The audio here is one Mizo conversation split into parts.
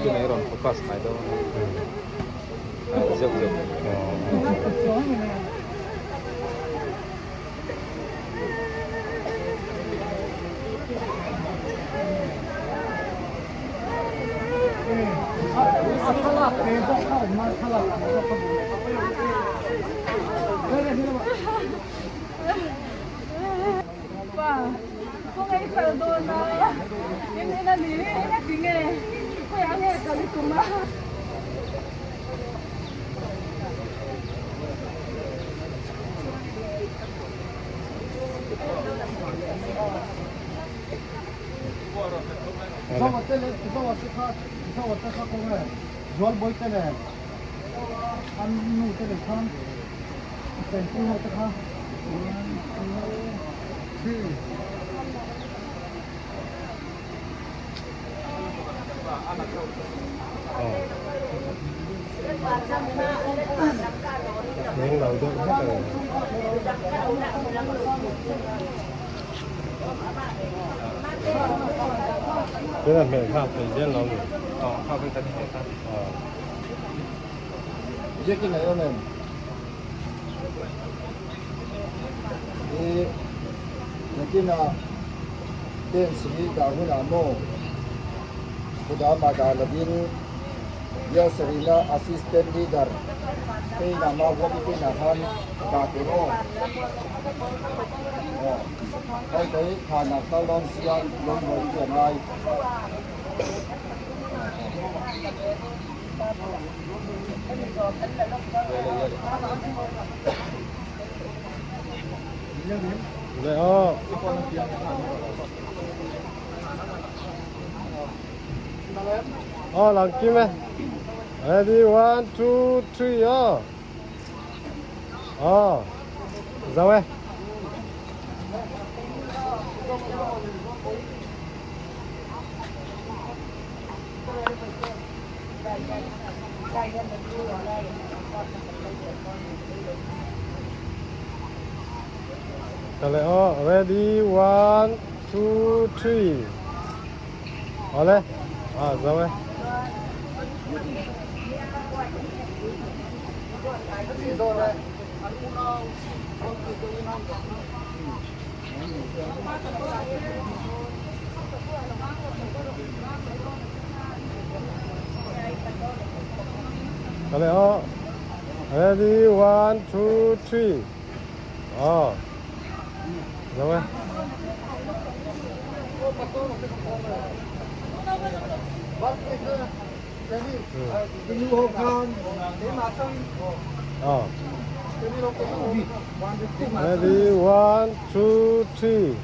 Tunah i rawn focus mai dawn a zeuh zeuh. Eng lo deuh hlek a ni. Tuna hmel thlak thei zel lo ni. Hi nakinah tent hi dah hunah maw Khuda mah dah lovin Bial Sarina Assistant Leader phei inah mah Vuapi te inah khan dah tur aw. Aw hei kei thanah kal dawn sia lawmbawi chu a ngai. Le aw. Aw lang kim e. Ready one two three aw. Aw. Zo e. Kale aw ready one two three awle ah zo e. Kale aw ready one two three aw zo e. Aw ready one two three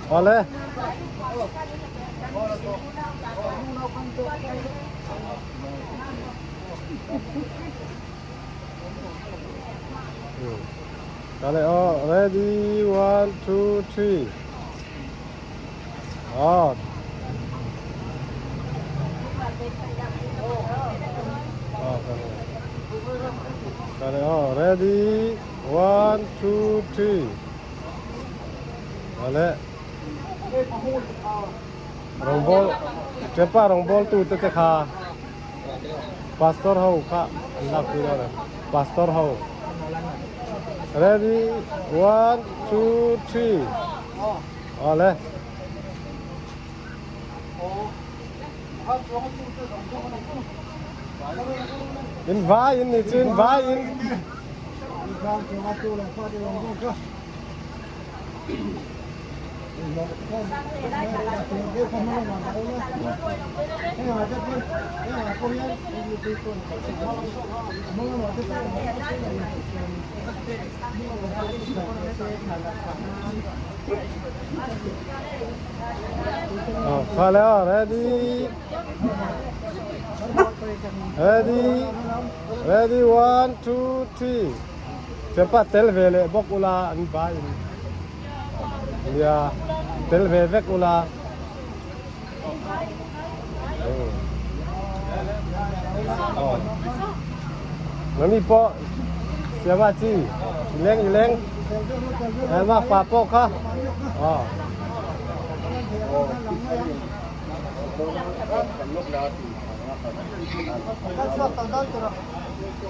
awle. Kale aw ready one two three aw. Kale aw ready one two three awle. Rawngbawl Chepa rawngbawl tu te te kha pastor ho kha an lak pui dawn a pastor ho ready one two three awle. In vai in ni chu in vai in. Kha le aw ready ready ready one two three. Chepa tel ve leh bawk ula an vai in nia tel ve vek ula. Mami pawh siama chi i leng i leng ma pa pawh kha aw.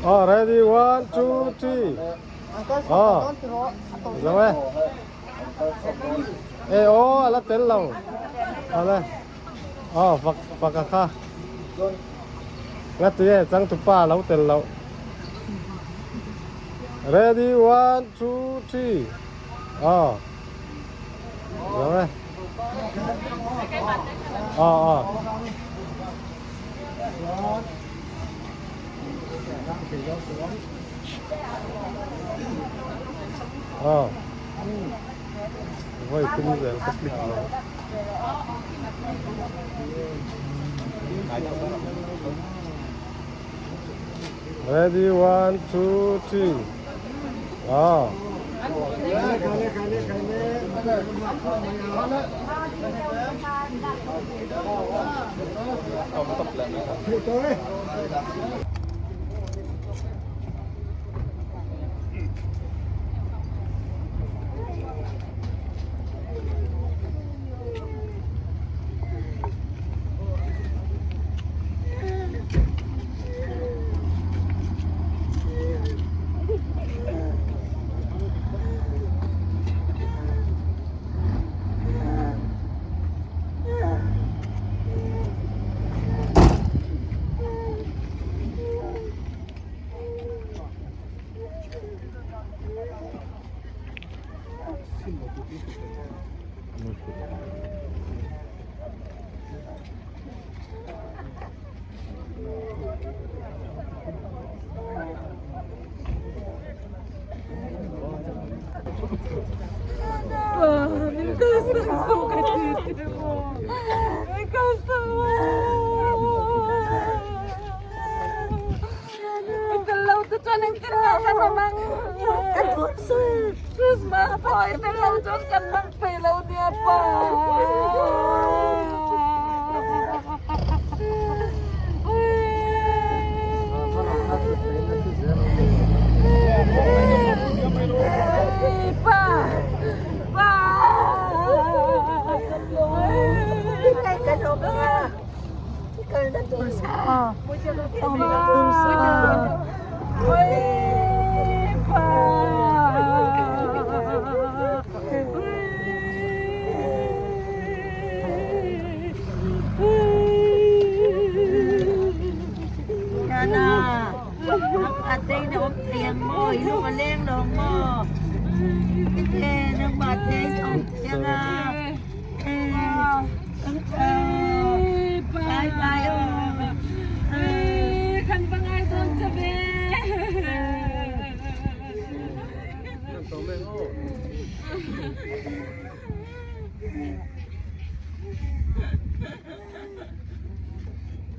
Oh, ready, one, two, three. Oh, zo e. E o, ala tel lo. Ale. Oh, fak fak kha. Nga ti e, chang tu pa lo tel lo. Ready, one, two, three. Oh. Zo e. Oh, oh. Aw vawi tum zel ka click lo. Ready one two three aw.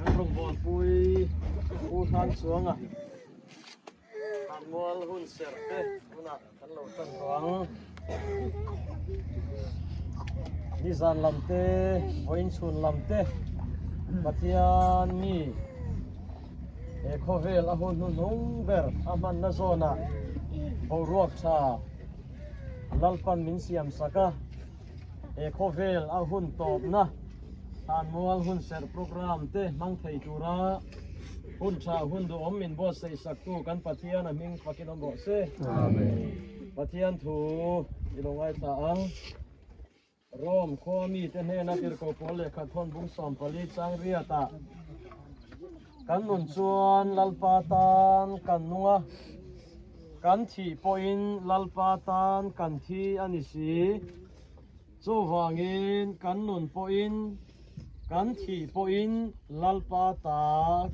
Kan rawngbawlpui Pu Hran Chuanga Mual hun serh te hunah kan lo tan tawh ang. Nizan lam te, vawiin chhun lam te Pathian mi he khawvel a hun hnuhnung ber a hmanna zawnah boruak tha Lalpan min siam sak a, he khawvel a hun tawpna Thlanmual hun serh programme te hmang thei tura hun tha hun duhawm min buatsaih saktu kan Pathian a hming fakin awm rawh se. Amen. Pathian thu i lo ngaithla ang. Rome khua mite hnena tirhkoh pawl lehkha thawn bung 14 chang riatah kan nun chuan Lalpa tan kan nung a, kan thih pawhin Lalpa tan kan thi a ni si. Chuvangin kan nun pawhin kan thih pawhin Lalpa ta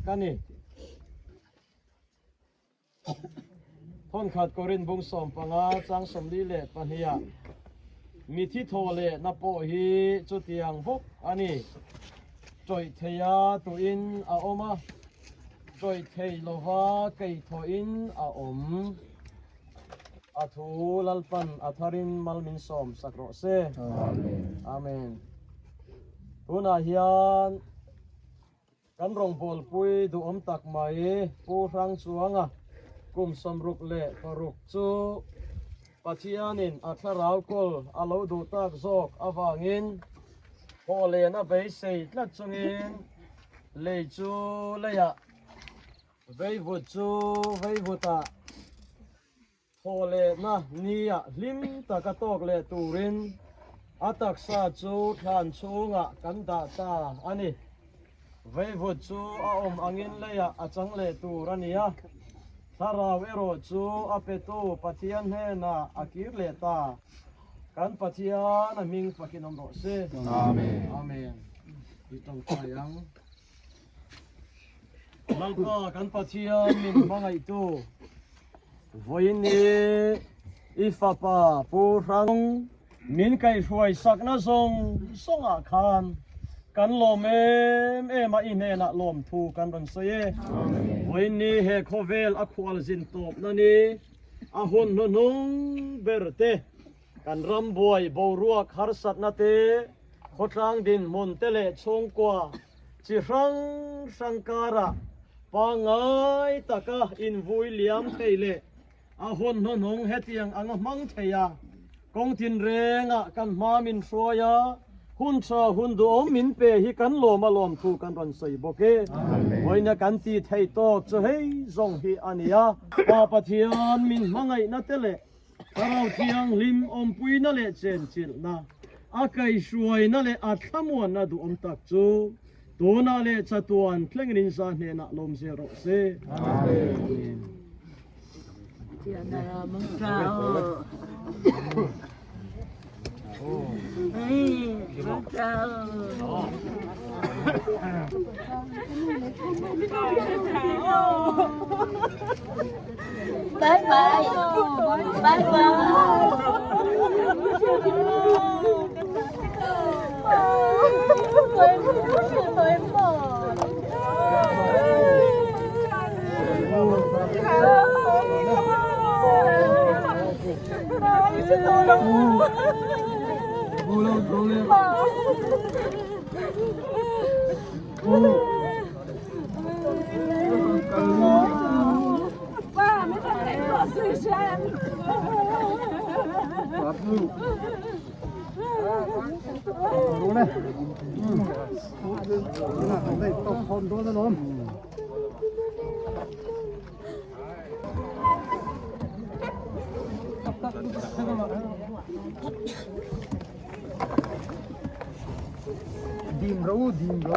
ka ni. Thawnkhat Korin bung 15 chang 42 ah mithi thaw leh na pawh hi chutiang bawk a ni. Tawih theia tuin a awm a, tawih thei lova kei thawhin a awm. A thu Lalpan a tharin mal min sawm sak rawh se. Amen. Tunah hian kan rawngbawlpui duhawm tak mai Pu Hrangchuanga kum 66 chu Pathianin a thlarau kawl a lo duh tak zawk avangin thawhlen a beisei tlat chungin lei chu leiah Veivut chu veivutah thaw lehna nia hlim taka tawk leh turin a taksa chu thlan chhungah kan dah ta a ni. Veivut chu a awm angin leiah a chang leh tur a ni a, thlarau erawh chu a petu Pathian hnenah a kir leh ta. Kan Pathian a hming fakin awm rawh se. Amen. Amen. I tawngtai ang. Lalpa kan Pathian min hmangaihtu vawiin ni i fapa Pu Hrang min kaihhruai sakna zawng zawngah khan kan lawm em em a i hnenah lawmthu kan rawn sawi e. Vawiin ni he khawvel a khualzin tawpna ni a hun hnuhnung ber te Kan ram buai boruak harsatna te, khawtlang dinhmun te leh chhungkua chi hrang hrang karah pangngai taka invui liam thei leh a hun hnuhnung hetiang anga hmang thei a, kawng tinrengah kan hma min hruai a, hun tha hun duhawm min pe hi kan lawm a lawm thu kan rawn sawi bawk e. Vawiina kan ti thei tawk chu hei zawng hi a ni a. Pa Pathian min hmangaihna te leh Thlarau Thianghlim awmpuina leh chenchilhna, a kaihhruaina leh a thlamuanna duhawm tak chu tunah leh chatuan thlengin in za hnenah lawm zel rawh se. Amen. Bye bye. Bye bye. Dim ro dim ro